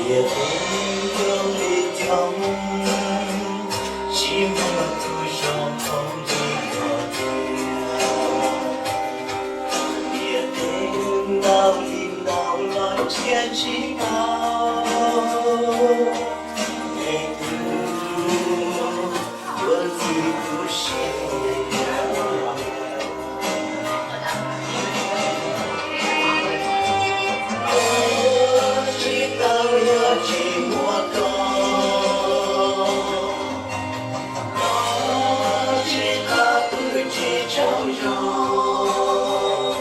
Ntiaj teb coob li coob, tsis muaj tus zoo thooj li koj tiag. Ntiaj teb ntau li ntau los nrhiav tsis tau, es tus tuaj txwv kuv sia. Tsis tau yog tsis muaj koj, tsis tau pw tsis tsaug zog.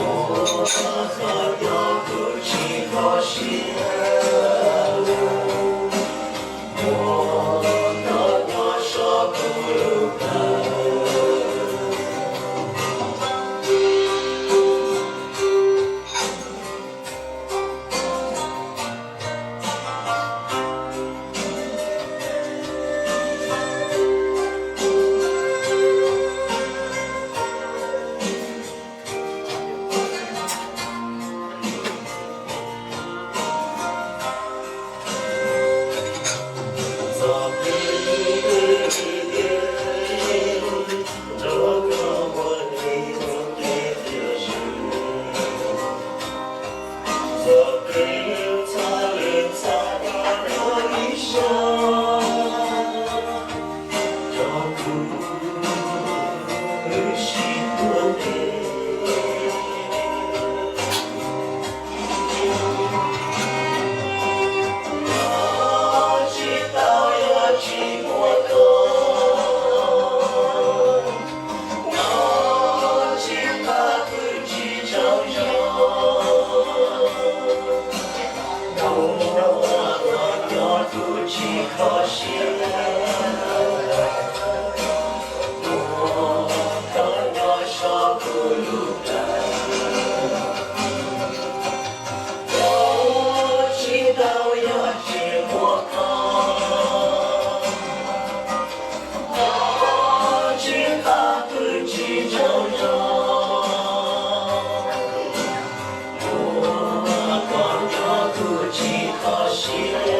Ua koj nyob kuv tsis kho siab, ua koj nyob so kuv lub plawv. Tsis tau yog tsis muaj koj, tsis tau pw tsis tsaug zog. Ua koj nyob kuv tsis kho siab, ua koj nyob so kuv lub plawv. Tsis tau yog tsis muaj koj, tsis tau pw tsis tsaug zog. Ua koj nyob kuv tsis kho siab,